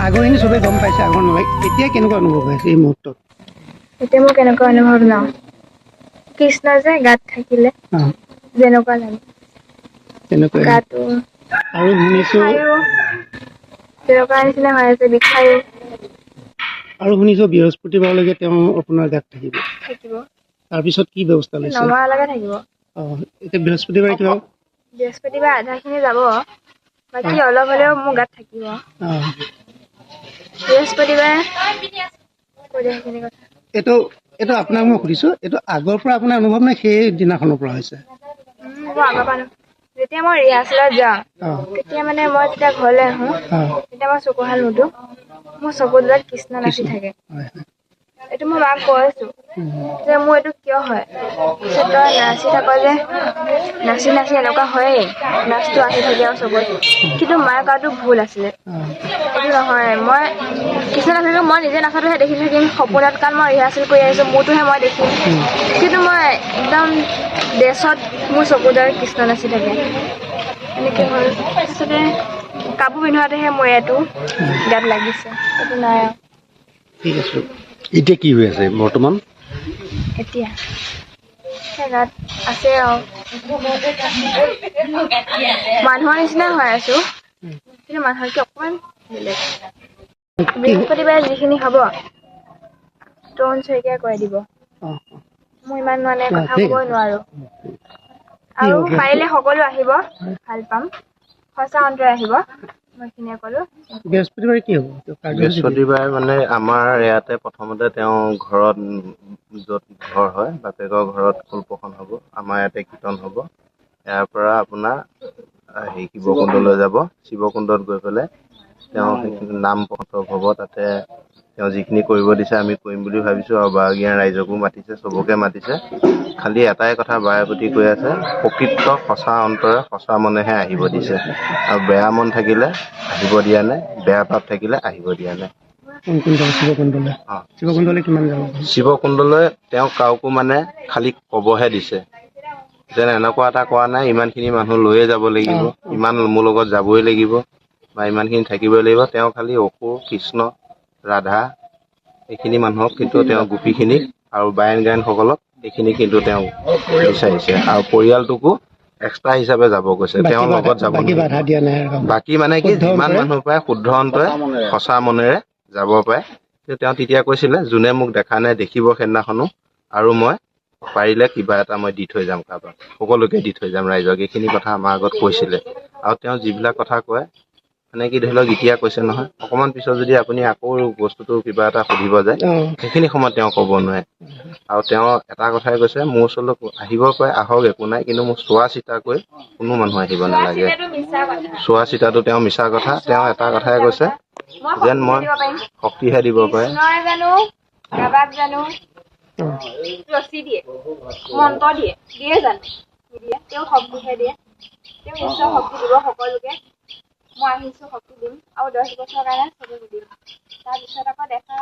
আগৰখিনি চবেই গম পাইছে, আগৰ নালাগে। এতিয়া কেনেকুৱা অনুভৱ হৈ আছে এই মুহূৰ্তত? এতিয়া মোৰ কেনেকুৱা অনুভৱ ন, কৃষ্ণ যে গাত থাকিলে যেনেকুৱা লাগে। তেনেকুৱা। গাটো আৰু শুনিছো বিষায়ো, তেনেকুৱা নিচিনা হৈ আছে, বিষায়ো। আৰু শুনিছো বৃহস্পতিবাৰলৈকে তেওঁ আপোনাৰ গাত থাকিব। থাকিব। তাৰপিছত কি ব্যৱস্থা লৈছে? নমৰালৈকে থাকিব। এতিয়া বৃহস্পতিবাৰে কিবা? বৃহস্পতিবাৰ আধাখিনি যাব, বাকী অলপ হ'লেও মোৰ গাত থাকিব। বৃহস্পতিবাৰে কৈ দিয়া সেইখিনি কথা। এইটো এইটো আপোনাক মই সুধিছো, এইটো আগৰ পৰা আপোনাৰ অনুভৱ নে সেই দিনাখনৰ পৰা হৈছে? মোৰ আগৰ পৰা যেতিয়া মই ৰিহাৰ্চেলত যাওঁ, তেতিয়া মানে মই যেতিয়া ঘৰলৈ আহোঁ, তেতিয়া মই চকুহাল মুদো, মোৰ চকু দুটাত কৃষ্ণ নাচি থাকে। হয় হয় এইটো মই মাক কৈ আছো যে মোৰ এইটো কিয় হয়। পিছত তই নাচি থাক যে, নাচি নাচি এনেকুৱা হয়েই, নাচটো আহি থাকে আৰু চবত। কিন্তু মায়ে কোৱাটো ভুল আছিলে। এইটো নহয়, মই কৃষ্ণ নাচিলে মই নিজে নাচাটোহে দেখি থাকিম সপোনত, কাৰণ মই ৰিহাৰ্চেল কৰি আহিছোঁ, মোৰটোহে মই দেখিম। কিন্তু মই একদম ড্ৰেছত মোৰ চকুৰ দৰে কৃষ্ণ নাচি থাকে, এনেকৈ হ'ল। তাৰপিছতে কাপোৰ পিন্ধোৱাতেহে মোৰ এইটো গাত লাগিছে, এইটো নাই আৰু। ঠিক আছে। এতিয়া কি হৈ আছে বৰ্তমান? এতিয়া সেই গাত আছে আৰু মানুহৰ নিচিনা হৈ আছো, কিন্তু মানুহতকৈ অকণমান বেলেগ। বৃহস্পতিবাৰে যিখিনি হ'ব তৰুণ শইকীয়াই কৈ দিব। মোৰ ইমান মানে কথা ঠিক ক'বই আছে। নোৱাৰো। আৰু হ'ব? পাৰিলে সকলো আহিব, ভাল পাম, সঁচা অন্তৰে আহিব, মই এইখিনিয়ে ক'লো। বৃহস্পতিবাৰে কি হ'ব কাৰ্যসূচী কি? বৃহস্পতিবাৰে মানে আমাৰ ইয়াতে প্ৰথমতে তেওঁ ঘৰত, য'ত ঘৰ হয়, বাপেকৰ ঘৰত খোল-প্ৰসংগ হ'ব, আমাৰ ইয়াতে কীৰ্তন হ'ব। ইয়াৰ পৰা আপোনাৰ হেৰি শিৱকুণ্ডলৈ যাব। শিৱকুণ্ডত গৈ পেলাই তেওঁ সেইখিনি নাম প্ৰসংগ হ'ব। তাতে তেওঁ যিখিনি কৰিব দিছে আমি কৰিম বুলি ভাবিছোঁ। আৰু বাৰগীয়া ৰাইজকো মাতিছে, চবকে মাতিছে। খালি এটাই কথা বাৰে প্ৰতি কৈ আছে, প্ৰকৃত সঁচা অন্তৰে সঁচা মনেহে আহিব দিছে, আৰু বেয়া মন থাকিলে আহিব দিয়া নাই, বেয়া ভাৱ থাকিলে আহিব দিয়া নাই। কোন কোন যাব শিৱকুণ্ডলৈ? শিৱকুণ্ডলৈ কিমান যাব? শিৱকুণ্ডলৈ তেওঁ কাকো মানে খালি ক'বহে দিছে, যেন এনেকুৱা এটা কোৱা নাই ইমানখিনি মানুহ লৈয়ে যাব লাগিব, ইমান মোৰ লগত যাবই লাগিব বা ইমানখিনি থাকিবই লাগিব। তেওঁ খালি অসুৰ, কৃষ্ণ, ৰাধা এইখিনি মানুহক কিন্তু তেওঁ গোপীখিনিক আৰু বায়ন গায়নসকলক এইখিনি কিন্তু তেওঁ বিচাৰিছে। আৰু পৰিয়ালটোকো এক্সট্ৰা হিচাপে যাব কৈছে, বাকী তেওঁৰ বাধা লগত যাব বাকী নোৱাৰিব। বাধা দিয়া নাই আৰু কাকো। বাকী মানে কি, শুদ্ধ যিমান অন্তৰে? মানুহ পায় শুদ্ধ অন্তৰে সঁচা মনেৰে যাব পাৰে। কিন্তু তেওঁ তেতিয়া কৈছিলে, যোনে মোক দেখা নাই দেখিব সেইদিনাখনো, আৰু মই পাৰিলে কিবা এটা মই দি থৈ যাম কাৰোবাক, সকলোকে দি থৈ যাম ৰাইজক। এইখিনি কথা আমাৰ আগত কৈছিলে। আৰু তেওঁ যিবিলাক কথা কয় মানে কি, ধৰি লওক এতিয়া কৈছে নহয়, অকণমান পিছত যদি আপুনি আকৌ বস্তুটো কিবা এটা সুধিব যায়, সেইখিনি সময়ত তেওঁ ক'ব নোৱাৰে। আৰু তেওঁ এটা কথাই কৈছে, মোৰ ওচৰলৈ আহিব পাৰে আহক, একো নাই, কিন্তু মোক চোৱা চিতা কৰি কোনো মানুহ আহিব নালাগে। মিছা কথা। চোৱা চিতাটো তেওঁ মিছা কথা। তেওঁ এটা কথাই কৈছে মই যেন মই শক্তি দিব পাৰিম। শক্তিহে দিব পাৰে। কৃষ্ণই জানো কাৰোবাক জানো ৰচি দিয়ে, মন্ত্ৰ দিয়ে, দিয়ে জানো? নিদিয়ে। তেওঁ শক্তিহে দিয়ে। তেওঁ নিশ্চয় শক্তি দিব সকলোকে। মই আহিছো, শক্তি দিম আৰু 10 বছৰৰ কাৰণে চবে দিম। তাৰপিছত আকৌ দেখা